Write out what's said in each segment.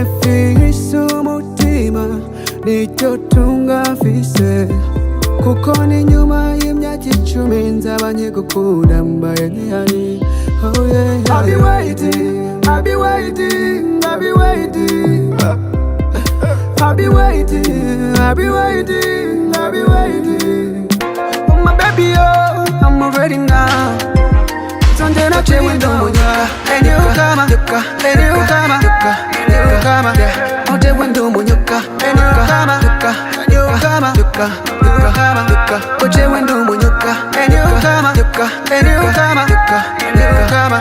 Mfise umutima nicyo tunga mfise, kuko ni nyuma y'imyaka 10 nzaba nkigukunda mbaye ntihari. Oh yeah. I'll be waiting, I'll be waiting, I'll be waiting, I'll be waiting, I'll be waiting, I'll be waiting. Oh my baby, oh, I'm ready now. Tondena chewe ndomunya Enyukama, enyukama, enyukama. Otewe ndomunyuka enyukama, enyukama, enyukama. Otewe ndomunyuka enyukama, enyukama, enyukama.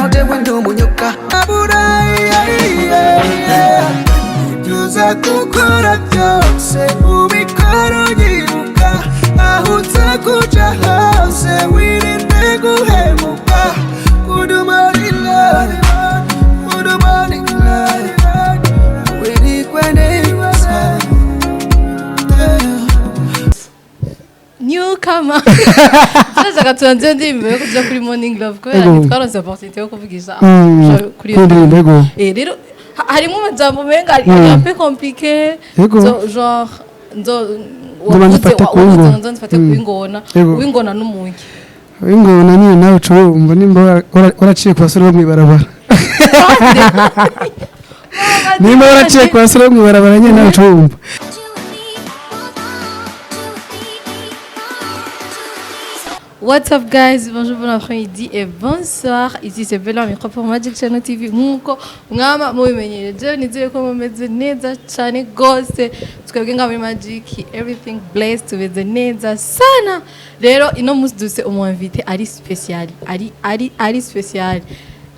Otewe ndomunyuka. Aburayi, ibyo gukora byose ubikora unyibuka, aho uza kuja hose wirinde guhemuka. Good morning love, good morning love, wirikwe neza. Newcomer, turashaka tubanze iyo ndirimbo yo kuja kuri Morning Love kubera ntitwaronse opportunité yo kuvugisha kuri iyo Kuri ndirimbo, yego. Rero harimo amajambo menga ari un peu compliqué. So, genre nzo Nzobanza mfate ku ngona. Nzo nfate ku ingona. Uwingona n'umunki? Ingona nyine nawe uca wumva nimba waraciye ku basore bo mw'ibarabara, nimba waraciye ku basore bo mw'ibarabara nyine nawe uca wumva. What's up guys, bonjour, bon après-midi et bonsoir. Ici c'est Bella micro pour Magic Channel TV. Nkuko mwama mubimenyereye, jewe nizeye ko mumeze neza cyane gose. Twebwe nga muri Magic, everything blessed, tumeze neza sana. Rero ino munsi dufise umu invité ari spécial, ari spécial.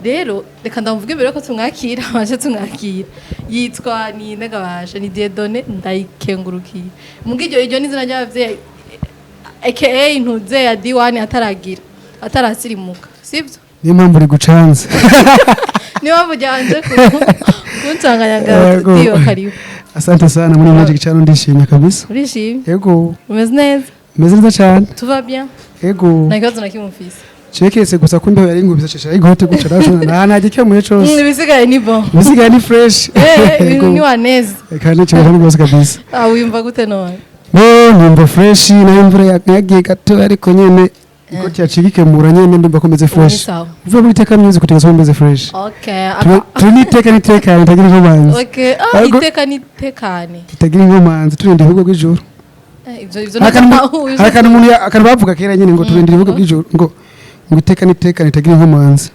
Rero reka ndamuvuge mbere ko tumwakira, baje tumwakira. Yitwa ni Ndagabasha, ni Dieudonné Ndayikengurukiye. Muga iryo ni izina ry'abavyeyi, aka ntuze ya D1 ataragira atarasirimuka, sibyo? Niyo mpamvu uri gucanze. Niyo mpamvu ryanje kunsanganya. Yego. Dio, karibu. Asante sana muri Magic Channel, ndishimye kabisa. Urishimye? Yego. Umeze neza? Meze neza cyane. Tout va bien? Yego. Nta kibazo na kimwe ufise? Ceketse gusa ko imbeho yari inkubise shesha igote guca nta ntagikemuye cose. Ibisigaye ni bon. Ibisigaye ni fresh. Ibintu ni waneza. Kandi kibaho rwose kabisa. Ah, wiyumva gute none? No, numva fresh, nayo imvura yagiye gato, ariko nyene ikoti yaciye ikemura nyene, ndumva ko meze Ubu ni fresh. sawa. Uvuye muri Teka Music utegetse ko meze fresh. Turi n'iteka n'itekane itagira inkomanzi. Okay, ah. Iteka nitekane. Itagira inkomanzi, turinda ibihugu bw'ijuru. Ivyo Hari akantu umuntu akantu bavuga kera nyene ngo turindira ibihugu bw'ijuru, ngo iteka n'itekane itagira inkomanzi.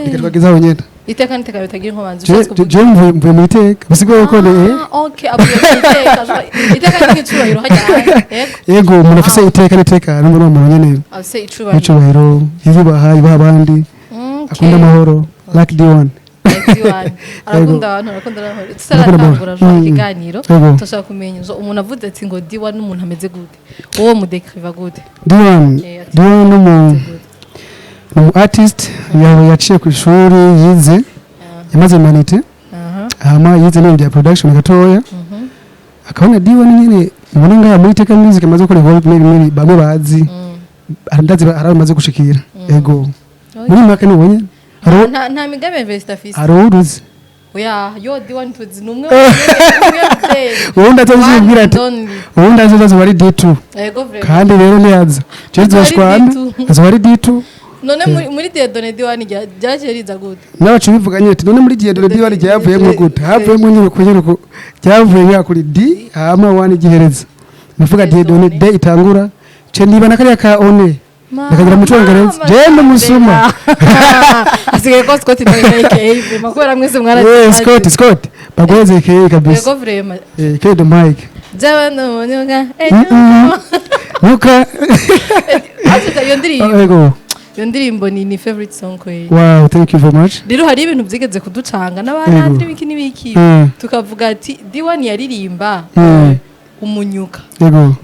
Reka twageze aho nyene. Iteka nitekane bitagira inkomanzi, ushatse kuvuga? Jewe mvuye mu iteka, bisigaye ko ni Ah, okay, avuye mu iteka. Iteka ni nk'icubahiro hajya, yego. Yego, umuntu afise iteka n'itekane ngo ni umuntu nyene afise icubahiro. W'icubahiro, yiyubaha, yubaha abandi, akunda amahoro like D1. Like D1. Arakunda abantu, arakunda amahoro. Tutaratangura Amahoro. ikiganiro, turashaka kumenya zo umuntu avuze ati ngo D1 n'umuntu ameze gute, wowe mudekriva gute? D1? Ati D1 ni umu ameze gute? Ni umu artist yaciye ku ishuri, yize, yamaze humanité, hama yize n'ibintu bya production gatoya, akabona D1 nyene ubona ngaha muri Teka Music amaze gukora ibikorwa bimwe bimwe bamwe bazi, ndazi hari amaze gushikira, yego. Muri make ni ubonye hari Nta migambi ya university afise? Hari uruzi. Oya, yo D1 tuzi ni umwe wenyene, umwe muvyeyi. Ubundi atazibwira ati One and only. Ubundi azoza ari D2. Yego, vraiment. Kandi rero niyaza je Azoba ari tuzoshwana. D2. Azoba ari D2. None muri Dieudonné D1 ryaciye riza gute? N'abacu bivuga nyine ati none muri Dieudonné D1 ryavuyemo gute? Havuyemo nyine ku nyine ku ryavuye nka kuri D hama 1 igihereza nivuga Dieudonné D itangura ce niba na kariya ka one ndakagira mu Cyongereza, je ndi umusuma. Asigaye ko Scott nawe aka vraiment, kubera mwese mwarazi. Scott, Scott baguheze aka kabisa. Yego, vraiment. K the mic. Jaba n'umunyuga. Nuka. Asuka iyo ndirimbo. Yego. Iyo ndirimbo ni favorite song kweli. Wow, thank you very much. Rero hari ibintu byigeze kuducanga n'abandi biki n'ibiki, tukavuga ati D1 yaririmba umunyuka.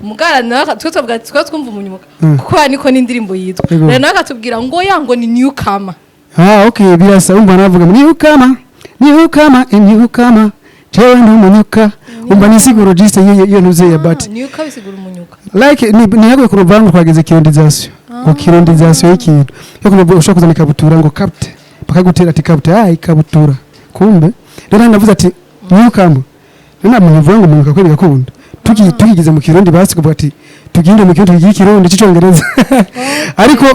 Umugara nawe twe tukavuga ati twe twumva umunyuka kuko aha niko n'indirimbo yitwa. Rero nawe akatubwira ngo ya ngo ni newcomer. Ah, okay, birasa. Umva navuga newcomer, newcomer, newcomer, jewe ndi umunyuka. Umva nisiguro juste y'iyo ntuze ya but Newcomer bisigura umunyuka. Like ni yaguye ku ruvangu twageze kirondization, ngo kirondization y'ikintu yo kuvuga ushobora kuzana ikabutura ngo capte, bakagutera ati capte, ah, ikabutura. Kumbe rero navuze ati Newcomer nta muntu uvuga ngo umunyuka ko bigakunda. Tukigize mu Kirundi, basi kuvuga ati tuginde mu Kirundi, tugire Ikirundi cy'Icongereza, ariko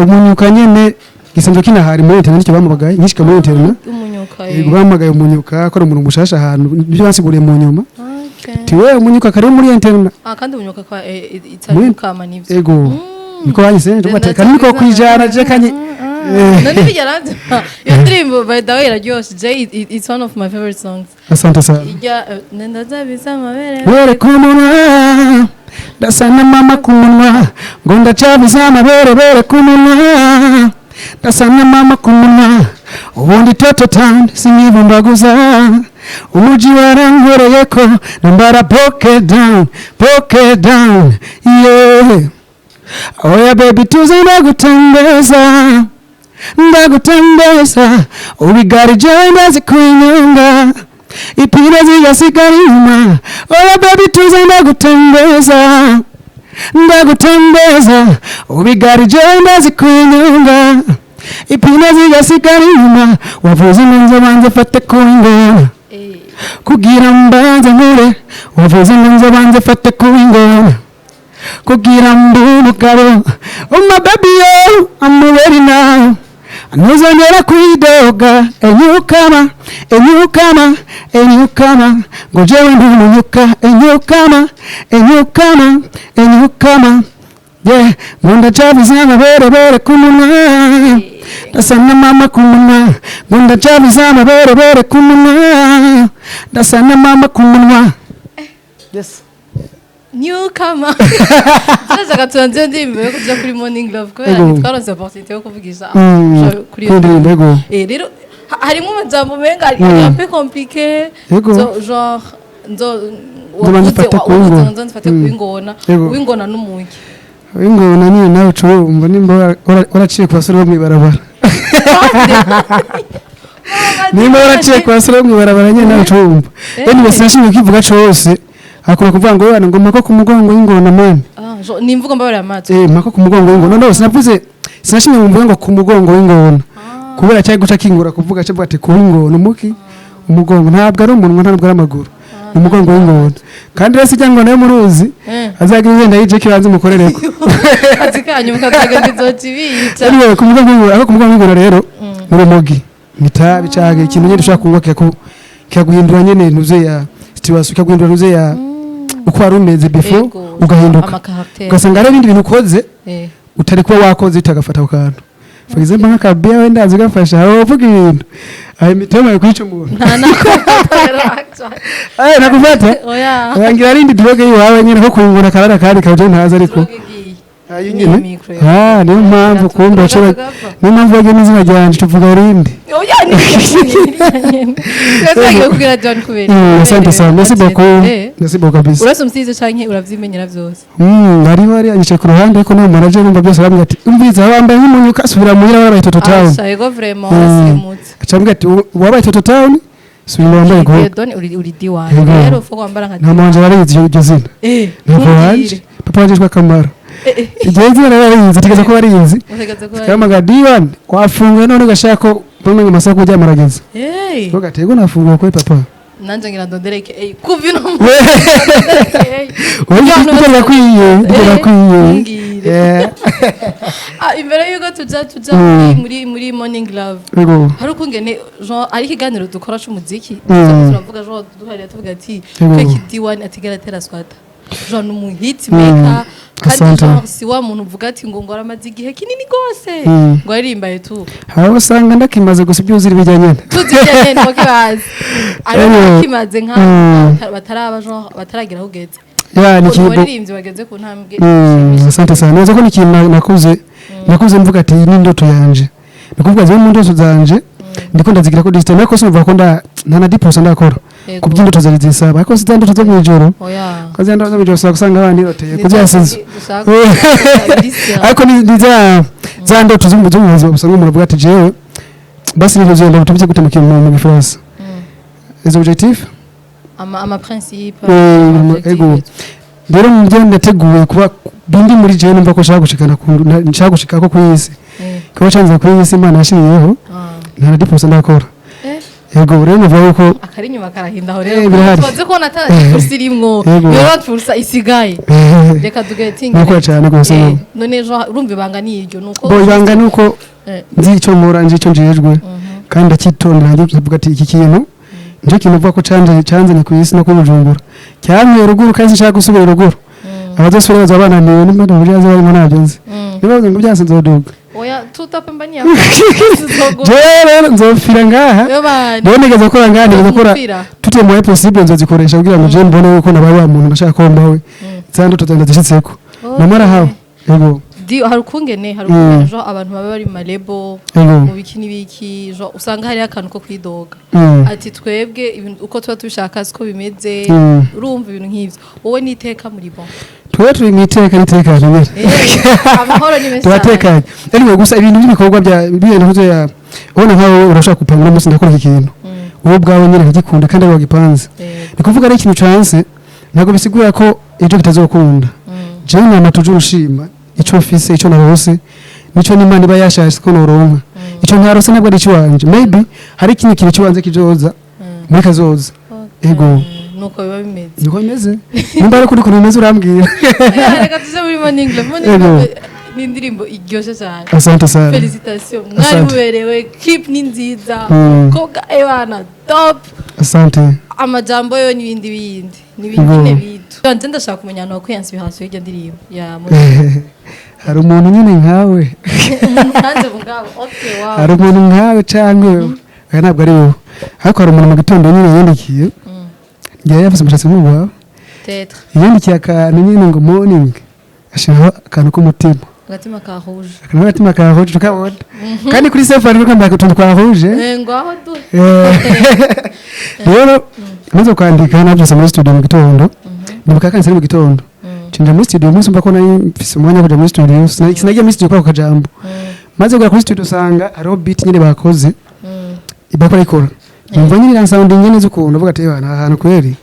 umunyuka nyene gisanzwe kinahari muri internet. Nicyo bamuhamagaye nkishika muri internet. Umunyuka. Yego, bahamagaye umunyuka ko ari umuntu mushasha ahantu, nibyo basiguriye mu nyuma. Okay. Ti wewe umunyuka kari muri internet. Ah, kandi umunyuka kwa itari nivyo. Ego, niko banyise, ndumva ati kari niko kwijana je kanye. None bijya nabyo, iyo ndirimbo by the way iraryoshe. Jay, it's one of my favorite songs. Asante sana. Ijya nenda zabisa amabere. Bere ku munwa, ndasa na mama ku munwa, ngo ndacabuza amabere, bere ku munwa, ndasa na mama ku munwa. Ubundi toto town sinibumbaguza, umuji warankoreye ko nambara pocket down, pocket down, yeah. Oya baby, tuze ndagutembeza, ndagutembeza ubigari jewe ndazi kuinyonga, ipira zigasigara inyuma. Oya baby, tuze ndagutembeza, ndagutembeza ubigari jewe ndazi kuinyonga, ipina zigasigara inyuma. Wavuze ngo banze fate ku ingona kugira mbanze nkure, wavuze ngo banze fate ku ingona kugira mbe umugabo. Oh my baby, yo, I'm ready now, ntuzongera kwidoga. A newcomer, a newcomer, a newcomer, ngo jewe ndi umunyuka. A newcomer, a newcomer, a newcomer, yeah. Ngo ndacabuza amaberebere ku munwa, ndasa na mama ku munwa, ngo ndacabuza amaberebere ku munwa, ndasa na mama ku munwa. Yes. Newcomer, turashaka tubanze iyo ndirimbo yo kuja kuri Morning Love kubera Ego. ntitwaronse opportunité yo kuvugisha kuri kuri ndirimbo, ego. Rero harimo amajambo menga ari un peu compliqué. Ego. So, genre nzo Nzobanza mfate ku ingona. Nzo nfate ku ingona. Ego. Uwingona n'umuki? Ingona nyine nawe ucurumva nimba waraciye ku basore bo mw'ibarabara, nimba waraciye ku basore bo mw'ibarabara nyine nawe ucurumva. Anyway, sinashimye kukivuga cose, hakora kuvuga ngo yana ngo mako ku mugongo w'ingona man. Ah, ni imvugo mbabarira amatwi. Eh, mako ku mugongo w'ingona. No, sinavuze, sinashimye ngo mvuge ngo ku mugongo w'ingona kubera cyari guca kingura kuvuga cyo ati ku w'ingona umuki umugongo ntabwo ari umunwa, ntabwo ari amaguru, ni umugongo w'ingona. Kandi rero sijya ngo nayo muruzi azagira igenda yije kibanze mukorereko. Akazi kanyu mukazagenda izoca ibica. Anyway, ku mugongo w'ingona, aho ku mugongo w'ingona rero ni urumogi, ni itabi canke ikintu nyine ushobora kunywa kikaguhindura nyine ntuze ya situation, kikaguhindura ntuze ya uko wari umeze before. Ego, ugahinduka. Amacaractère. Ugasanga hari ibindi bintu ukoze utari kuba wakoze utagafata ako kantu. For example, nk'akabiya wenda azi gafasha aho uvuga ibintu aho imitoma yo kwica umuntu. Nta nako. Eh, nakufata. Oya. Ngira ari indi drogue yiwawe nyine ko kuyungura karara kandi kaje ntazi ariko Drogue igiye. ayo Ni nyine. micro. Ah, niyo mpamvu kumbe bashobora, niyo mpamvu bagiye n'izina ryanje tuvuga irindi. Oya, ni nyene. Twagiye kubwira John kubera. Asante sana, merci beaucoup, merci beaucoup kabisa. Uretse umusize canke uravyimenyera vyose? Hariho hariya yicaye ku ruhande, ariko n'uwo manager numva byose arambwira ati umviriza, wambaye nk'umunyuka, subira muhira wabaye toto town. Asha, ego, vraiment urasirimutse. Acambwira ati wabaye toto town, subira wambaye Iyo go. Don uri D1. Ego. Rero ufo kwambara nka Nta manje barizi iryo zina. Ntabwo ntumbwire. wanje papa wanje yitwa Kamara. Iryo zina rero barizi, tegeza ko barizi. Utegereza kuba Kamara D1 wafunguye none ugashaka ko bamwe mu masaha kuryama arageze. Hey. Tuvuga ati ego nafunguye kuri papa. Nanje ngira ndondereke kuva ino. Wowe ibyo birakwiye, ibyo birakwiye. Ntumbwire. Ah, imbere yuko tuja muri Morning Love, Ego. hari ukungene genre ari ikiganiro dukora c'umuziki, turavuga genre duharira tuvuga ati Ego. kweki D1 atigera atera swata, genre ni umu hit maker kandi Asante. genre si wa muntu uvuga ati ngo aramaze igihe kinini gose ngo aririmbaye tu. Hari aho usanga ndakimaze gusa ibyo uzira ibijya nyine. Tuzi ibyo nyene ko kibazi ari Anyway. kimaze nka bataraba genre bataragera aho ugeze. Ya, ni ikintu Abaririmbyi bageze ku ntambwe Asante sana. Neza ko ni ikintu nakuze mvuga ati iyi ni indoto yanje. Ni kuvuga zimwe mu ndoto zanje ndiko ndazigira ko distance, ariko sinumva ko nda nta na 10% ndakora Yego. ku by'indoto zari zisaba, ariko si za ndoto zo mw'ijoro. Oya. Ko za ndoto zo mw'ijoro usanga usanga abandi roteye kubyasizo. Dushaka Ariko ni za ndoto zo mu buzima busanzwe umuntu avuga ati jewe basi ni ndoto tubye gute mu Gifaransa, les objectifs. Ama principe. Ego. Rero mu byo nateguye kuba bindi muri jewe numva ko nshaka gushikana ku nshaka gushika ko ku isi kuba canze kuri iyi si Imana yashiriyeho, nta na 10% ndakora. Yego, rero nuvuga yuko Akari inyuma karahinda aho rero. Birahari. Tumaze kubona ata fursa irimwo. Yego. Iyo fursa isigaye, reka tugetinge. Nuko cyane rwose. None ejo urumva ibanga ni iryo, nuko Bo, ibanga ni uko nzi icyo nkora, nzi icyo njejwe, kandi ndacyitondera. Nanjye nkavuga ati iki kintu nicyo kintu uvuga ko canzanye ku isi no kuri Bujumbura, cyanteye ruguru, kandi sinshaka gusubira ruguru. Abazosubira bazaba bananiwe n'imana buryo baza barimo, ntabyo nzi. Niba bavuze ngo byanse, nzoduga. Oya, tutapambania. Jewe rero nzopfira ngaha. Rero nigeze gukora ngaha, nigeze gukora Umupira. toutes les moyens possibles, nzozikoresha kugira ngo je mbone yuko nabaye wa muntu nashaka ko mbawe, za ndoto zanjye zishitseko namara hawe. Yego. Di hari ukungene jo abantu baba bari mu ma label, mu biki n'ibiki, jo usanga hariho akantu ko kwidoga, ati twebwe ibintu uko tuba tubishaka siko bimeze. Urumva ibintu nk'ivyo, wowe n'iteka muri bon? Tuwe turi mu iteka n'itekanye nyine. Amahoro ni menshi cyane. Turatekanye. Anyway, gusa ibintu by'ibikorwa bya ibintu byo ya ubona nkawe urashaka gupanga, uno munsi ndakora iki kintu, wowe ubwawe nyine ukagikunda kandi ari wagipanze. Ni kuvuga ari ikintu canse, ntabwo bisigura ko ejo kitazokunda. Jewe nama tuje ushima ico mfise, ico narose, nico n'Imana iba yashatse ko noronka. Ico ntarose ntabwo ari ikiwanje, maybe hari ikindi kintu kibanze kizoza muri kazoza. Ego. Nuko biba bimeze. Niko bimeze. Nimba ari kuri ukuntu bimeze, urambwira. Reka tuze muri Morning Love. Morning Ego. Love ni indirimbo iryoshye cyane. Asante sana. Félicitations, mwari Asante. muberewe, clip ni nziza, koga ebana top. Asante. Amajambo yo n'ibindi bindi n'ibindi Ego. bitu. Nje ndashaka kumenya ahantu wakuye inspiration y'iryo ndirimbo ya Morning. Hari umuntu nyine nkawe. Nanjye mugabo, okay, wow. Hari umuntu nkawe cyangwa oya, ntabwo ari wowe, ariko hari umuntu mu gitondo nyine yandikiye, ngiye yafise umushatsi nk'uwawe. Peut-être. Yandikiye akantu nyine ngo "morning", ashyiraho akantu k'umutima. Agatima ka rouge. Akantu k'agatima ka rouge, tukabona kandi kuri sefu harimo kambaye utuntu twa rouge. Ngaho du. Rero maze kwandika nabyose muri studio mu gitondo, ndibuka kandi ari mu gitondo cinjira muri studio. Umunsi mva ko nari mfise umwanya wo kuja muri studio, sinagiye muri studio kwa kajambo. Maze kugera kuri studio usanga hariho beat nyine bakoze, bariko barayikora, numva nyine iriya sound nyine z'ukuntu, avuga ati "Ebana, aha hantu kweri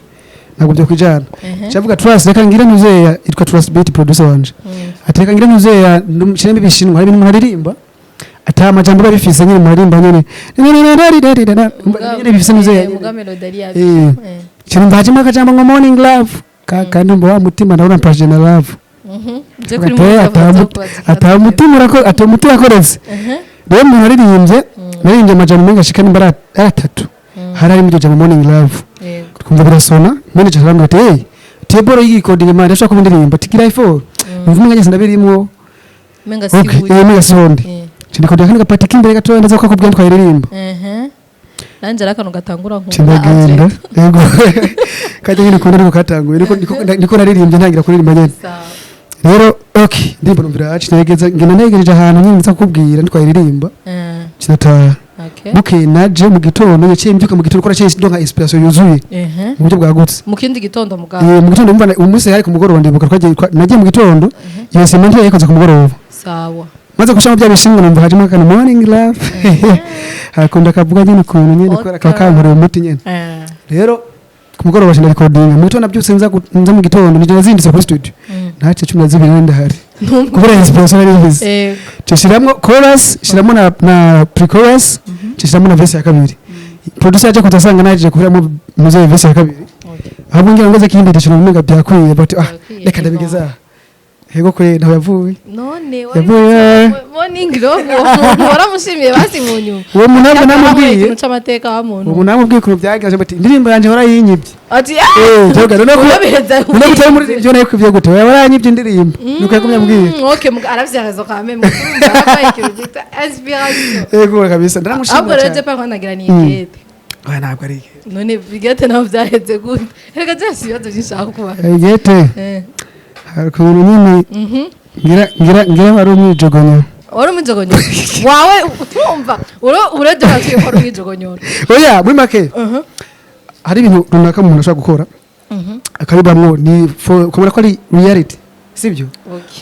ntabwo byo kwijana." Cavuga Trust, reka ngire nuzeya, yitwa Trust Beat, producer wanje, ati reka ngire nuzeya nshiremo ibishinwa. Hari ibintu umuntu aririmba ata amajambo biba bifise nyine, umuntu aririmba nyine nyine bifise nuzeya nyine. Muga melody ari yabyo. Kintu mbajemo akajambo ngo "morning love", kandi umva wa mutima ndabona mpashije na love. Je kuri Ate- Morning Love ata mutima ata umutima urakoretse. Rero umuntu aririmbye, naririmbye amajambo menshi ashika nimba ari atatu, hari harimo iryo jambo "morning love". Yego. Twumva birasona. Manager arambwira ati "Hey, teboro yikodinga imana ndashaka kuba indirimbo tigira ifo." Numva umenga ngeze ndabirimwo. Menga si Okay. buri. Menga sihondi. Cindikodiga kandi gapati k'imbere gatoya, ndaza kakubwira twayiririmba. Nanje ari akantu gatangura nkunda. Cindagenda, yego, kajya nyine ukunda niko katanguye, niko naririmbye, ntangira kuririmba nyine. Sawa. Rero okay, indirimbo numvira yacu negeza, ngenda negereje ahantu nyine nza kukubwira ntitwayiririmba. Kinataha. Bukeye naje mu gitondo, yaciye mbyuka mu gitondo, ko naciye ndonka inspiration yuzuye mu buryo bwagutse. Mu kindi gitondo mugabo? Mu gitondo mva umunsi hari ku mugoroba, ndibuka twagiye nagiye mu gitondo, iyo sima yayikoze ku mugoroba. Sawa. Maze gushiramo bya bishimwe, numva hajemo akantu "morning love", hakunda kavuga nyine ukuntu nyine kubera kaba kankoreye umuti nyine. Rero ku mugoroba nda recordinga, mu gitondo nabyutse nza mu gitondo, nijye nazindutse kuri studio, ntace 12 nari ndahari kubera inspiration nari mfise. Nshiramo chorus, shiramo na pre-chorus, nshiramo na verse ya kabiri. Producer yaje kutasanga naje kuviramo muze verse ya kabiri. Ahubwo ngira ngo ngeze kindi ndashobora kumenga byakwiye, but ah, Byakwiye, reka ndabigeza aha. Yego kwe, ntaho yavuye. None Yavuye. Morning Love, uwo muntu waramushimiye basi mu nyuma? Uwo muntu ntabwo namubwiye. Ikintu c'amateka wa muntu. Uwo muntu namubwiye ukuntu byagenze, bati indirimbo yanjye waray'inyibye. Ati Eh, joga none ko Urabirenza. none ko utari muri ibyo nayo kwivye gute? Oya, waranyibye indirimbo, nuko yagumye ambwiye. Okay, aravye raison quand même, urumva ikintu cyitwa inspiration. Yego kabisa, Ahubwo ndaramushimira rero je cyane. par contre nagira ni igete. Oya, ntabwo ari igete. None bigete naho byaheze gute? Reka byose, ibibazo byinshi nshaka kubaza. Igete, hari ukuntu nyine ngira wari umwijogonyo. Wari umwijogonyoro wawe, utumva urebye hasi ko wari umwijogonyoro? Oya, muri make hari ibintu runaka umuntu ashobora gukora akabibamwo, ni ukabona ko ari reality, sibyo?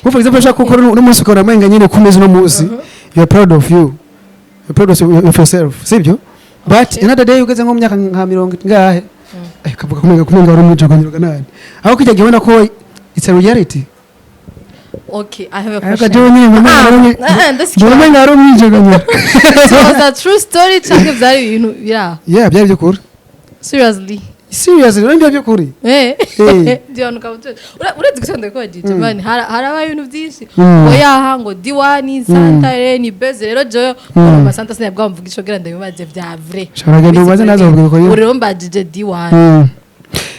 Nko for example, ushobora gukora uno munsi ukabona amenga nyine uko umeze uno munsi, you are proud of you, you are proud of yourself, sibyo? But another day ugeze nko mu myaka nka mirongo ingahe, ukavuga kumenga wari umwijogonyoro ganani, aho kijya gihe ubona ko it's a reality. Okay, I have a Ariko question. jewe nyine mbona Ah, ah, ndasikiye. mbona umenga ari umwijeganyira. It was a true story cyangwa byari ibintu biri aho? Yeah, byari by'ukuri. Seriously? Seriously, rero byari by'ukuri. Eh. Eh. D1 ukaba uretse gutonda ko DJ man, harabaye ibintu byinshi. Mm. Ngo yaha, ngo D1 Santa rero ni beze rero joyo mm. Santa sinabwo mvuga ico gira ndabibaze vya vrai. Shobora kugenda ubaze naza kuvuga ko Ubu rero mbajije D1.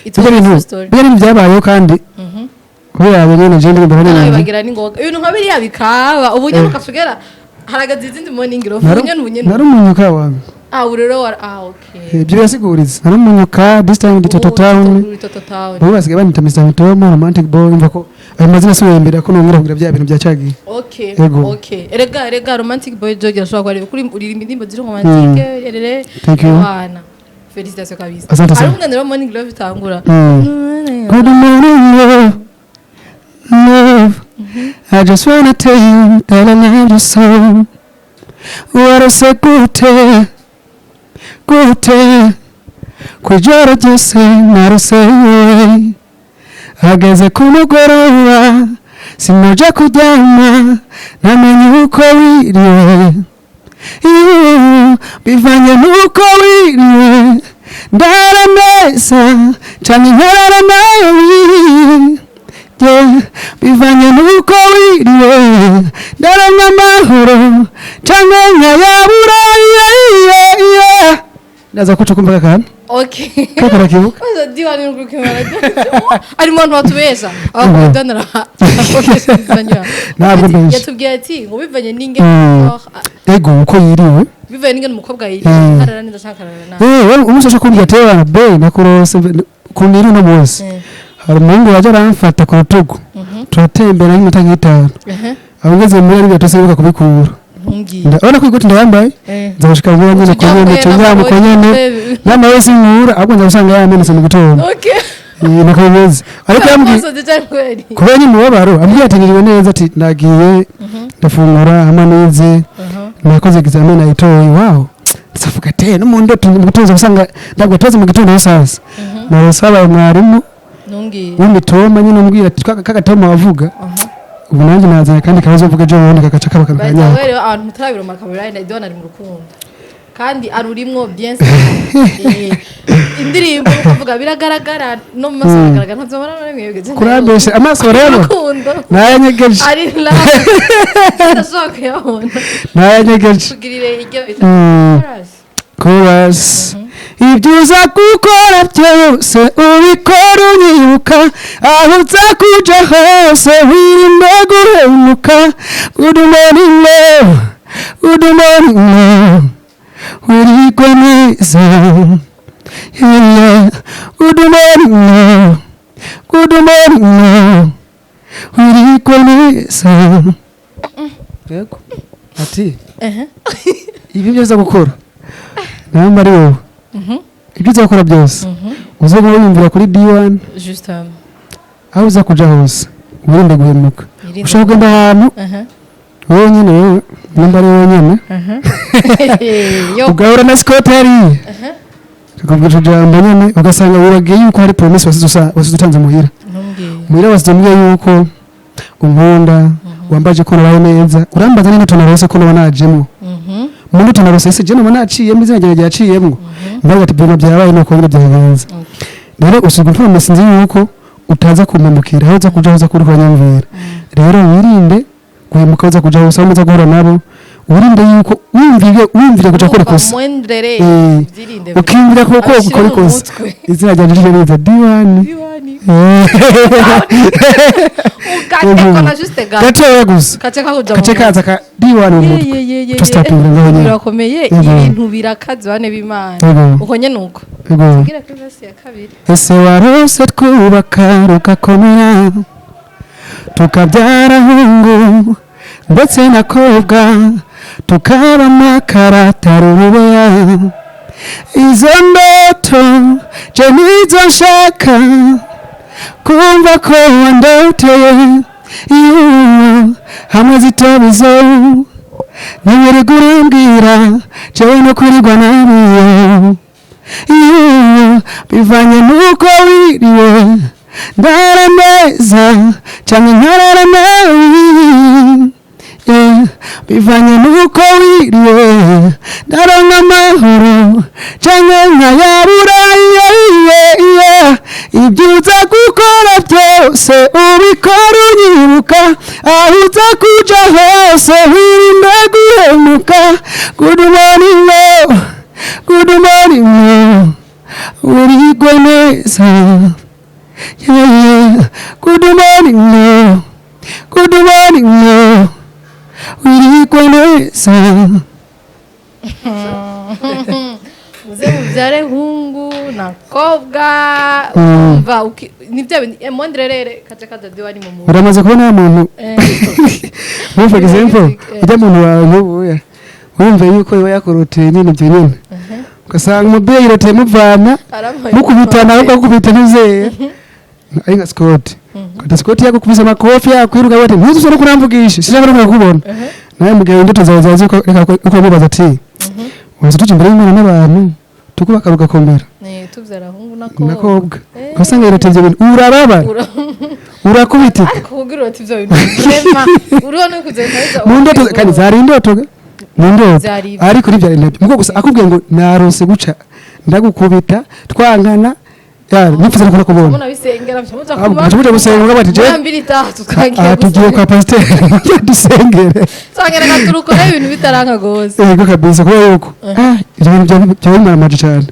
It Ibyo was a bintu true story. ibyo bintu byabayeho kandi kubera nyine je ndirimbo Nawe nyine. bagira n'ingoga ibintu nka biriya bikaba ubu nyine ukasugera haragaze izindi morning love ubu nyine, ubu nyine. Nari umunyuka wangu. Ah, ubu rero ah, okay. Ibyo birasiguritse, nari umunyuka this time ndi Toto Town. Uri Toto Town. Ubu basigaye banyita Mr. Mitoma, Romantic Boy. Umva ko ayo mazina asubiye imbere ko nongera kugira bya bintu bya cyagiye. Okay. Yego. Okay, erega Romantic Boy Jogi ashobora kuba kuri uririmba indirimbo ziri romantique erere. Thank you. Wana félicitations kabisa. Asante sana. Ari umwana rero morning love itangura. Good morning, love, love. I just wanna tell you that I love you so. Warose gute, gute, kwijoro ryose narose wowe. Hageze ku mugoroba, sinaja kuryama, namenye uko wiriwe. Iyo, bivanye n'uko wiriwe, ndara neza canke nkarara nabi. Yeah, bivanye n'uko wiriwe, ndaronka amahoro canke nkayabura. Yeah. Ndaza kuca kumva akantu. Okay. Kako urakibuka? Kwanza D1 ni ukukimara ari mu bantu batubesha abakundana. Ntabwo mbesha. Yatubwiye ati ngo bivanye n'ingene Ego, uko yiriwe. Bivanye n'ingene umukobwa yiriwe, arara neza cyangwa akarara nabi. Eh, wewe umunsi aje kumbwira ati: "Ewana be, nakurose kunira uno munsi." Hari umuhungu waje aramfata ku rutugu, turatembera nk'iminota nk'itanu. Aho ngeze muri ariya tusibuka kubikura. Ntumbwiye. Ndabona ko ikoti ndayambaye. Eh. Nza gushika muri nyine ku nyene tunyama ku nyene n'amawe sinkura, ahubwo nza gusanga yamenetse mu gitondo. Okay. Eh, niko bimeze, ariko yambwiye Amaso cyane kweli. Kubera nyine umubabaro, ambwiye ati niriwe neza, ati nagiye ndafungura hamwe nize, nakoze examen nayitoye. Wow, ndavuga ati no mu ndoto mu gitondo usanga ntabwo tuzi mu gitondo sasa narose habaye mwarimu Ntumbwiye. w'imitoma nyine umbwira ati kagatoma wavuga ubu nanjye nazanye kandi kabazo mvuga ejo bundi kagaca kaba By the kanyako. way rero, abantu mutarabiroma kabiri na D1 ari mu rukundo kandi arurimwo bien sûr. Eh, indirimbo kuvuga biragaragara no mu maso biragaragara, ntabyo mbona na rimwe. Kurambesha amaso rero. Urukundo. Nayanyegeje. Ari love, ndashobora kuyabona. Nayanyegeje. Tugirire iryo bita chorus. Chorus. Ibyo uza gukora byose ubikora unyibuka, aho uza kuja hose wirinde guhemuka. Good morning love, good morning love, wirigwe neza. Yeah. Good morning love, good morning love, wirigwe neza. Yego, ati ibi byo uza gukora namba ari wowe, ibyo uza gukora byose uze kuba wiyumvira kuri D1. Juste. Aho uza kuja hose wirinde guhemuka. Wirinde. Ushobora kugenda ahantu wowe nyine, wowe nimba ari wowe nyine, Yo. ugahura na Scott hariya akakubwira ijambo nyine, ugasanga wiragiye yuko hari promesse wasize utanze muhira. Ntumbwiye. Muhira wasize umbwiye yuko unkunda, wambaje ko nabaye neza, urambaza niba tunarose ko naba najemwo mu ndoto narose, ese je noba naciyemo izina ryanjye ryaciyemwo? Ndavuga ati ibintu byabaye nuko nyine byagenze. Rero usiga promesse nzi yuko utaza kumpemukira aho uza kuja, aho uza kuri kuranyumvira. Rero wirinde guhemuka aho uza kuja hose, aho uza guhura nabo wirinde yuko wumvire kuja gukora ikosa. Mwendere. Eh, byirinde. Ukiyumvira ko Abishyire gukora mu ikosa. mutwe. Izina ryanjye rije neza, D1. D1. Ugatekwa na juste gato. Gatoya gusa. Kace kakuja mu Kace kaza ka D1 mu mutwe. Ye, ye, ye, Just stopinga ngaho nyine. Birakomeye. Yego. Ibintu birakaze, bane b'Imana. Yego. Uko nyene uko. Yego. Tugera kuri verse ya kabiri. Ese warose twubaka rugakomera, tukabyara hungu ndetse na kobwa, tukaba amakara atari urubeya. Izo ndoto je nizo nshaka kumva ko wandoteye. Iyo hamwe zitobizo ntiwirirwa urambwira jewe no kwirirwa nabiye. Iyo bivanye n'uko wiriwe. Ndara neza canke nkarara nabi. Yeah, bivanye nuko wiriwe, ndaronka amahoro canke nkayabura. Yeah. Ibyo uza gukora byose, ubikora unyibuka. Aho uza kuja hose, wirinde guhemuka. Good morning love, good morning love, wirigwe neza. Yeah. Good morning love, good morning love, wirigwe neza. Muze mubyare hungu na kobwa. Umva ni bya bindi mondrerere kaca kaja diwa ni mu muntu. Uramaze kubona wa muntu, for example, ujya muntu wawe nk'ubuya wumva yuko iba yakoroteye nyine, ibyo nyine ugasanga umubyeyi yiroteye muvana, mukubitana, ahubwo akukubita ntuzeye ari nka Scott. Kata Scott yakukubise amakofi, yakwiruka bati ntuzusore kuramvugisha, sinshaka no kukubona. Nawe mu gihe indoto zawe zawe reka uko mubaza ati waza tujya imbere y'Imana n'abantu tukubaka rugakomera. Tubyara hungu na kobwa. Nakobwa ugasanga yiroteye ibyo bintu, urababara, urakubitika. Ariko kugira uti ibyo bintu vraiment uriho no kuzenda. Mu ndoto kandi zari indoto ga? Mu ndoto. Vyari ibyo. Ariko ntibyari nabyo muko gusa akubwiye ngo narose guca ndagukubita, twankana ya nifuza no kubona. Muna bisengera muja. Ah, muja gusenga bati je mbiri tatu twagiye. Aha tugiye kwa pasiteri dusengere. Twagera katurukora ibintu bitaranka gose. Yego kabisa, kubera yuko ibyo bintu byaba cyane.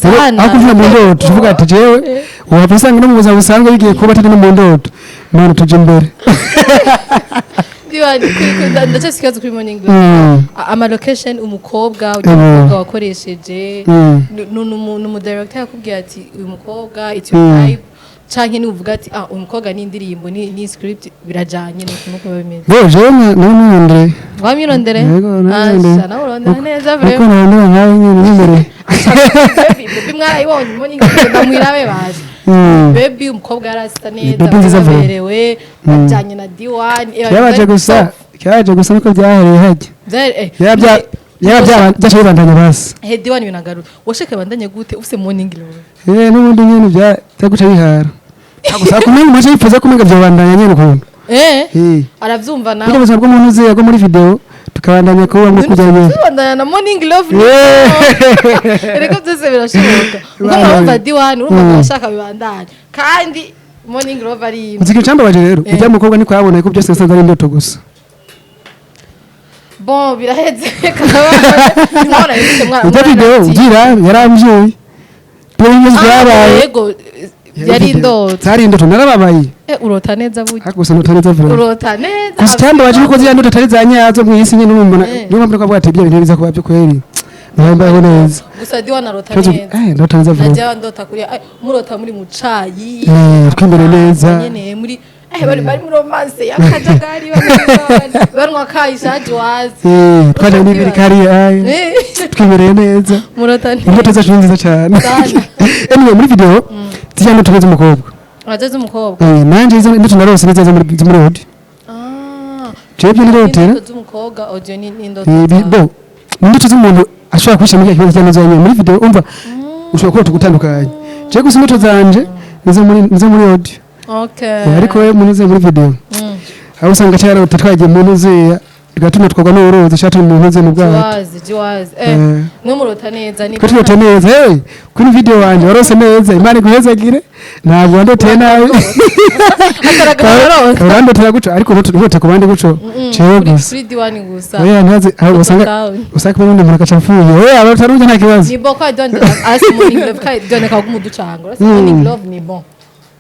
Sana. Aho kuvuga mu ndoto tuvuga ati jewe waba usanga no mu buzima busanzwe bigiye kuba atari no mu ndoto. None tujya imbere. Ndiba ndacyafite ikibazo kuri Morning Glory. Ama location, umukobwa ujya, umukobwa wakoresheje, ni umudirector yakubwiye ati uyu mukobwa it's your type, canke ni uvuga ati ah, uyu mukobwa ni indirimbo ni script birajanye nuko nuko biba bimeze? Bo jewe nawe nirondere. Wamwirondere? Yego, narondeye. Asha, nawe urondera neza. Uko Vraiment. narondera nkawe nyine n'imbere. Baby, baby mwarayibonye Morning Glory, ndamwirabe baje. Baby umukobwa yarasa neza. Baby nziza vuba. Baberewe bajanye na D1. Cyabaje gusa, cyabaje gusa nuko byahereye hajya. Yaba byaca bibandanya basi. He D1 binagaruka washaka bandanye gute ufise Morning Glory? N'ubundi nyine byaguca bihara gusa kumenya umaze yifuza kumenya byabandanya nyine ukuntu. Aravyumva nawe. Burya ubuzima bw'umuntu uzi bwo muri video tukabandanya kuba ngo kujya nyine. Tubandanya na Morning Love. Erega byose birashoboka ubwo mwumva D1 urumva ko ashaka bibandanye kandi Morning Love ari imwe. Uzi ikintu cyambabaje rero? Ujya mukobwa niko yabonye ko byose nasanze ari indoto gusa. Bon, biraheze nimwana yise mwana. Ujya video ugira yarambyuye dore ibintu byabaye. Yego, yari indoto. Zari indoto, narababaye. Urota neza burya. Ariko gusa ndota neza vuba. Urota neza. Gusa icyambabaje nuko ziriya ndoto atari za nyazo mu isi nyine n'umuntu. Niyo mpamvu twavuga ati ibyo bintu biza kuba byo kweri mbayeho neza. Gusa D1 arota Ikibazo- neza. Ndota neza vuba. Najya ndota kuri murota muri mu cayi. Twimbere neza. Nyene muri bari muri romance y'akajagari, banywa kayi shaje wazi. Twaje n'ibiri kari aye twimereye neza. Murota neza. Indoto zacu ni nziza cyane. Sana. Anyway, muri video ziriya ndoto z'umukobwa. Uraje z'umukobwa. Nanje izo ndoto narose neza zo muri audio. Jewe ibyo nirotera. Indoto z'umukobwa audio ni indoto zawe. Bo ni indoto z'umuntu ashobora kwishyira muri kibazo cyangwa nyine muri video. Umva, ushobora kurota ugutandukanye. Jewe gusa indoto zanje nizo muri audio. Ariko we muri muri video aho usanga cyarota twagiye mu ntuzeya tugatuma twagwa n'uruzi cyangwa turi mu ntuze mu bwato. Jiwazi jiwazi. Mwe murota neza ni Twe turota neza. Hey, kuri video wanje warose neza, Imana iguhezagire, ntabwo wandoteye nabi. Ataragara. Urandotera guco ariko nturote ku bandi guco, jewe gusa. Kuri D1 gusa. Oya, ntazi aho usanga Down. usanga kumwe n'undi muntu agaca apfuye. Oya, abatarujya nta kibazo. Ni bon kwa D1 asi Morning Love kai D1 kagumuducanga urasi. Morning Love ni bon,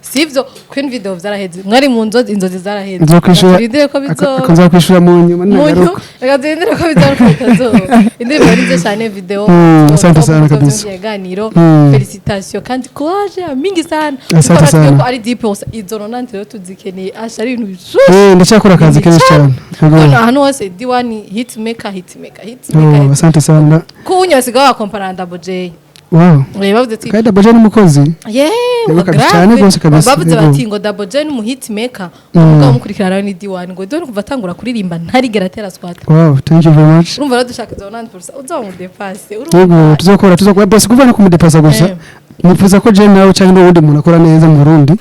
sivyo? Queen video vyaraheze, mwari mu nzozi, inzozi zaraheze. Nzokwishura. Turindire ko bizoba. Nzokwishura mu nyuma Munyu ninagaruka. Reka turindire ko bizoba, ko bitazoba. Indirimbo ari nziza cyane, video. Asante sana kabisa. Ibiganiro. Félicitations kandi courage ya mingi sana. Asante Kuko sana. ko ari 10%, izo nonante rero tuzikeneye, asha ari ibintu bishushe. Ndacyakora akazi kenshi cyane. Yego. None ahantu hose D1 hitmaker, hitmaker, hitmaker. Oh, asante sana. Kunyo basigaye bakompara na Double J. Wow. Bavuze ati Kandi Double J ni umukozi. Yeee. Yego kabisa, cyane rwose kabisa, Bavuze yego. bati ngo Double J ni umuhitmaker, umugabo umukurikirana ni D1, ngo D1 kuva atangura kuririmba ntarigera atera swat. Wow, thank you very much. Urumva rero dushaka izo 90% uzamudepase. Yego, tuzokora, tuzokora bose kuva no kumudepasa gusa. Nifuza ko je nawe cyangwa n'uwundi muntu akora neza mu Burundi.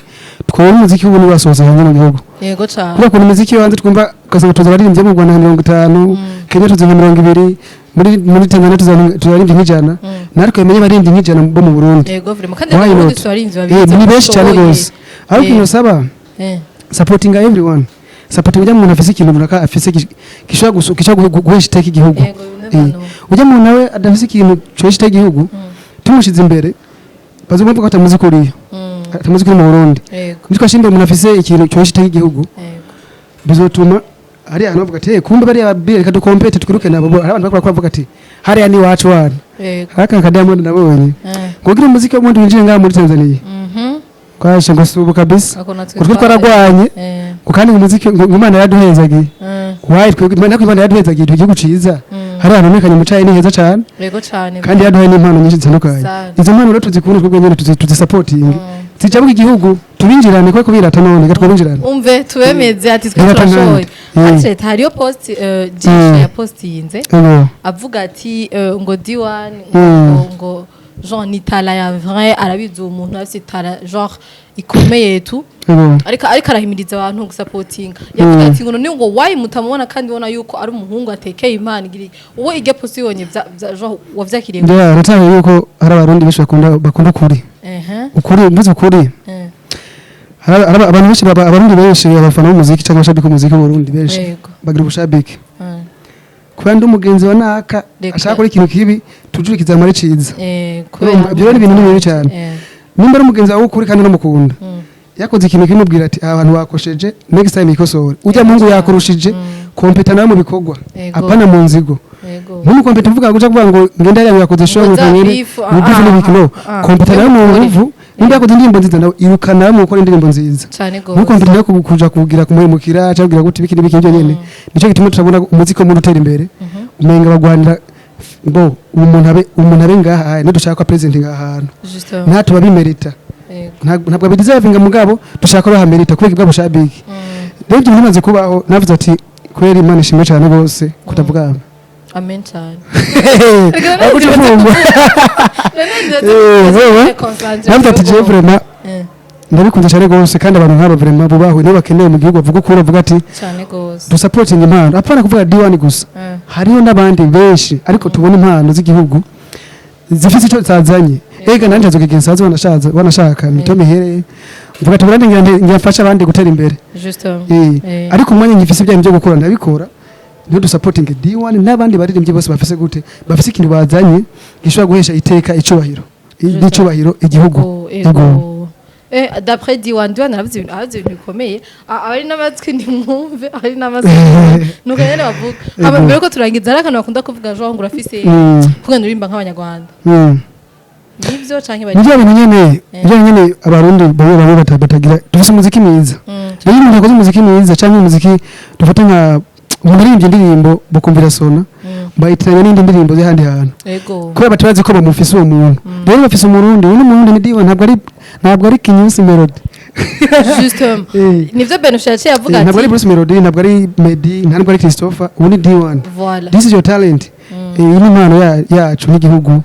Twabona umuziki w'ubu wasohotse hanze mu gihugu. Yego cane. Kubera ukuntu imiziki yo hanze twumva, ugasanga tuzi abaririmbyi bo mu Rwanda nka 50, Kenya tuzi nka 20, muri Tanzania tuzi abaririmbyi nk'100. Natwe tumenye abaririmbyi nk'100 bo mu Burundi. Yego vraiment, kandi Why mu Burundi not? turarinzi babizi. Ni benshi cyane bashoboye. rwose, ariko ikintu usaba, supporting everyone, supporting ujya muntu afise ikintu runaka, afise gishobora gishobora guhesha iteka igihugu. Yego, you never know. Ujya muntu nawe adafise ikintu cohesha iteka igihugu, tumushize imbere bazumva ko atamuzi kuriyo, atamuzi kuri mu Burundi. Nitwashimba umuntu afise ikintu cohesha iteka igihugu, bizotuma hari ahantu bavuga ati: "Eh, kumbe bariya bire, reka dukompete, twiruke nabo." Hari abantu bakora bavuga ati: "Hariya ni iwacu wana." Haka ka Diamond nabonye kugira umuziki w'ubundi winjire ngaha muri Tanzania, kwashe ngo subu kabisa. Ako natwe ngo twe twaragwanye, ngo kandi umuziki ngo Imana yaduhezagiye. Why twebwe Imana, ko Imana yaduhezagiye igihugu ciza, hari ahantu hamenyekanye mu cayi, ni heza cane. Yego cane. Kandi yaduhaye n'impano nyinshi zitandukanye. Sana. Izo mpano rero tuzikunde twebwe nyene, tuzisapotinge, zijabuka igihugu, tubinjirane kubera kubirata none gatwa binjirane. Umve, tubemeze ati twe Birata turashoboye. nkandi. Ati hariyo post Jisha yapostinze, avuga ati ngo D1 ngo genre ni talent ya vrai, arabizi uwo muntu afite talent genre ikomeye tu. Ariko arahimiriza abantu gusapotinga. Yavuga ati ngo none ngo why mutamubona kandi ubona yuko ari umuhungu atekeye Imana igira uwo irya post ibonye genre wavyakiriye? Ndia nataye yuko hari Abarundi benshi bakunda ukuri. Ukuri, mvuze ukuri, hari abantu benshi Abarundi benshi, abafana b'umuziki cyangwa abashabiki b'umuziki w'Uburundi benshi bagira ubushabiki kubera ndi umugenzi wa naka, Reka. ashaka gukora ikintu kibi, tujure kizamara ciza. Kubera Urumva, ibyo rero ni ibintu bibi cyane. Nimba ari umugenzi wawe w'ukuri kandi unamukunda, yakoze ikintu kimubwira ati: "Aha bantu bakosheje, next time ikosore." Ujya muhungu yakurushije, kompeta nawe mu bikorwa, apana mu nzigo. Ntumukompete uvuga guca kuvuga ngo ngenda hariya ngo yakoze show, Ngo ngo za ngende beef, ngo beef n'ibiki, no. Kompeta nawe mu nguvu. Nimba yakoze indirimbo nziza, nawe irukana nawe mu gukora indirimbo nziza. Cane gose. Ntukompete nawe kuja kugira kumuhemukira cyangwa kugira gute, ibiki n'ibiki. Ibyo nyene nicyo gituma turabona umuziki wo muri utera imbere, umenga bagwanira bo umuntu abe ngaha, nidushaka ko president ngaha hantu ntatuba bimerita. Ntabwo abideservinga, mugabo dushaka ko bahamerita kubera bwa bushabiki. Rero ibyo bimaze kubaho, navuze ati kubera Imana ishimwe cyane rwose kutavuga. Amen cyane. Aguca ifungwa. Wewe, navuze ati jewe vraiment ndabikunze cyane rwose, kandi abantu nk'aba vraiment bubahwe, nibo bakeneye mu gihugu, bavuga ukuri, bavuga ati Cyane gose. dusapotinga impano, apana kuvuga D1 gusa. Hariho n'abandi benshi, ariko tubona impano z'igihugu zifite icyo zazanye. Ega nanje nzokigira nsaza, wanashaza wanashaka mito mihereye, mvuga ati burandi ngira mfasha abandi gutera imbere. Ariko umwanya ngifise ibyanyu byo gukora ndabikora. Niho dusapotinge D1 n'abandi baririmbyi bose bafise gute, bafise ikintu bazanye gishobora guhesha iteka, icubahiro n'icubahiro igihugu. Ego. Ego. Ego. D'après D1, D1 aravuze ibintu bikomeye. Abari n'amatwi ntimwumve, abari n'amatwi nuko nyene bavuga. Hama mbere ko turangiza, hari akantu bakunda kuvuga genre ngo urafise kugira uririmba nk'Abanyarwanda. Nivyo canke bari Ni bya bintu nyene, bya nyene Abarundi bamwe bamwe batagira. Dufise umuziki mwiza. Rero iyo umuntu akoze umuziki mwiza cyangwa umuziki dufata nka umuntu aririmbye indirimbo bakumvira sona, bayitiranya n'indi ndirimbo z'ahandi hantu, kubera batabazi ko bamufise uwo muntu. Rero bafise Umurundi, uyu ni Umurundi, ni D1, ntabwo ari Kinyusi Melody. Justement. Nivyo Benusha yaciye avuga. Ntabwo ari Ati Bruce Melody, ntabwo ari Meddy, ntabwo ari Christopher, ubu ni D1. Voilà. This is your talent. Iyi ni impano yacu nk'igihugu.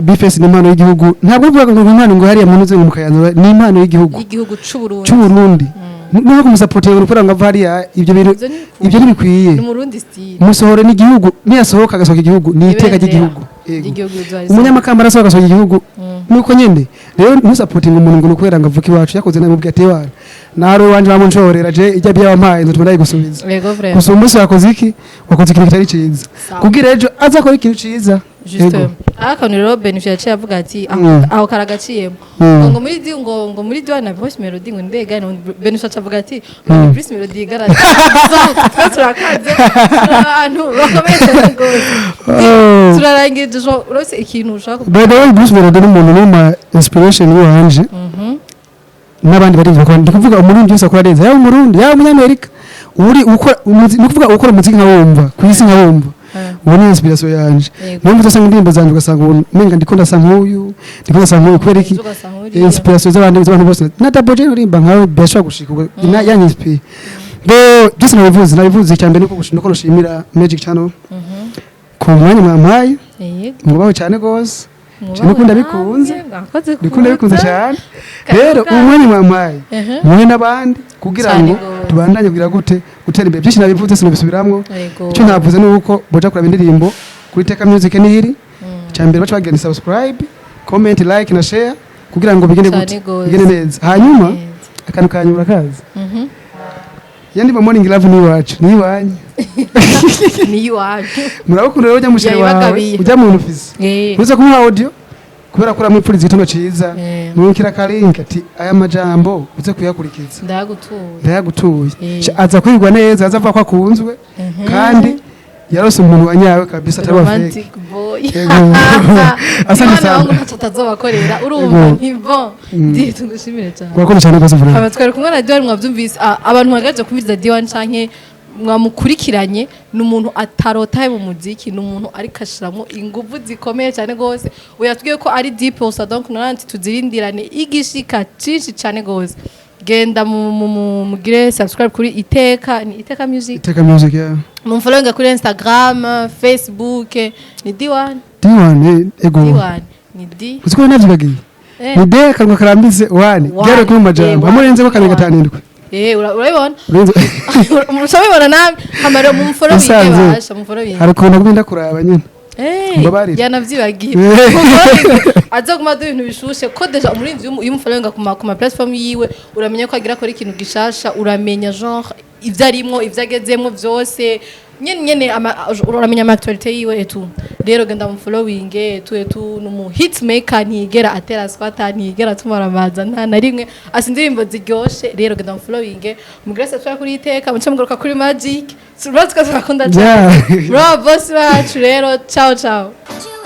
B-Face ni impano y'igihugu, ntabwo ari kuvuga ngo impano ngo hariya muntu uze mu Kayanza, ni impano y'igihugu y'igihugu c'u Burundi. Cy'Uburundi. Niba kumusapotinga gukora ngo ava hariya, ibyo bintu Ivyo ni ibyo ntibikwiye. Ni Umurundi style. Musohore n'igihugu, niyasohoka agasohoka igihugu, ni iteka Ibendera ry'igihugu. Yego. ry'igihugu rizaba. Umunyamakamba arasohoka agasohoka igihugu, nuko nyene. Rero ntusapotinga umuntu ngo nukubera ngo avuke iwacu, yakoze nabi ubwe ati: "Wana nari uwanje bamunshorera, je ijya byabampaye nzotuma ndayigusubiza." Yego vraiment. Gusa uyu munsi wakoze iki? Wakoze ikintu kitari ciza, Sawa. kugira ejo azakora ikintu ciza. Justement. Akantu rero Benusha yaciye avuga ati aho aho karagaciyemo. Ngo muri di ngo muri D1 na Bruce Melody ngo ndega Benusha acavuga ati ngo ni Bruce Melody igaragaza twe turakaze, turi abantu bakomeye cyane rwose. Oh. Turarangije jo, uretse ikintu ushaka kuvuga. By the way, Bruce Melody ni umuntu n'uma inspiration wanje n'abandi baririmbyi bakora. Ndi kuvuga Umurundi wese akora neza, yaba Umurundi, yaba Umunyamerika, uri ukora ni kuvuga ukora umuziki nkawumva ku isi, nkawumva. Ubu ni inspiration yanje. Niyo mpamvu usanga indirimbo zanjye ugasanga ubu umenga ndiko ndasa nk'uyu, ndiko ndasa nk'uyu. Kubera iki? Ejo ugasanga uriya. Inspiration z'abantu bose, na Double J uririmba nkawe birashobora gushika ubwo yanyinspire. Bo byose nabivuze. Icya mbere nuko nushimira Magic Channel ku mwanya mwampaye. Yego. Mwubaho cyane rwose. Ndikunda bikunze. Mwakoze. Ndikunda bikunze kuza. cyane. Karibu Rero kandi. umwanya mwampaye, muhe n'abandi kugira Cyane ngo gose. tubandanye kugira gute, gutera imbere. Byinshi nabivuze, sinabisubiramwo. Icyo navuze ni uko boja kuraba indirimbo kuri Teka Music nihiri. Icya mbere baca bagenda subscribe, comment, like na share kugira ngo bigende Cyane gute, gose. bigende neza. Hanyuma Neza. akantu kanyuma kazi iyo ndimo Morning Love ni iwacu, ni iwanyu. Ni iwacu. Murabukunda rero ujya musheri wawe, Yayibagabiye. ujya mu ufise uza kumuha audio kubera ko uramwipfuriza igitondo ciza, mwukira akarinka ati aya majambo uze kuyakurikiza. Ndagutuye. Ndayagutuye. Aza kwigwa neza, aza avuga ko akunzwe kandi yarose umuntu wanyawe kabisa, atari wa fake. Romantic boy. Yego. Asante Umwana sana. wangu ntacyo atazobakorera, urumva. Yego. Ni bon, ndiye tugushimire cyane. Urakoze cyane rwose, vraiment. Aba twari kumwe na D1, mwabyumvise. Abantu mwagaje kumviriza D1 canke mwamukurikiranye, ni umuntu atarotaye mu muziki, ni umuntu ariko ashiramo ingufu zikomeye cyane gose. Uyu yatubwiye ko ari deep also, donc nanti tuzirindirane igishika cinshi cyane gose. Genda mugire subscribe kuri Iteka, ni Iteka Music. Iteka Music, yeah. Mumfollowinga kuri Instagram, Facebook, ni D1. D1, ego. D1 ni D. Uzi ko navyibagiye? Ni D akanwa karambitse one. One. Byari kuri mu majambo One. amurenze ko kabiri One. gatanu indwi. Urabibona. Urenze. Murabibona namwe hamara mumfollowinge. Musanze. Basha mumfollowinge. Hari ukuntu aguma kuraba nyine. Mbabarire. Yanavyibagiye. Azoguma aduha ibintu bishushe ko déjà umurinzi iyo umufollowinga ku ma platform yiwe, uramenya ko agira akora ikintu gishasha, uramenya genre ivyo arimwo, ivyo agezemwo vyose nyene nyene, uramenya ama actualité yiwe et tout. Rero genda mufollowinge et tout et tout. Numu hitmaker, ntigera atera squata, ntigera tumara nta na rimwe, asa indirimbo ziryoshe. Rero genda mufollowinge, mugire subscribe kuri Iteka, muce mugaruka kuri Magic. Tuba turakunda cyane. Bro, boss bacu rero, ciao ciao. You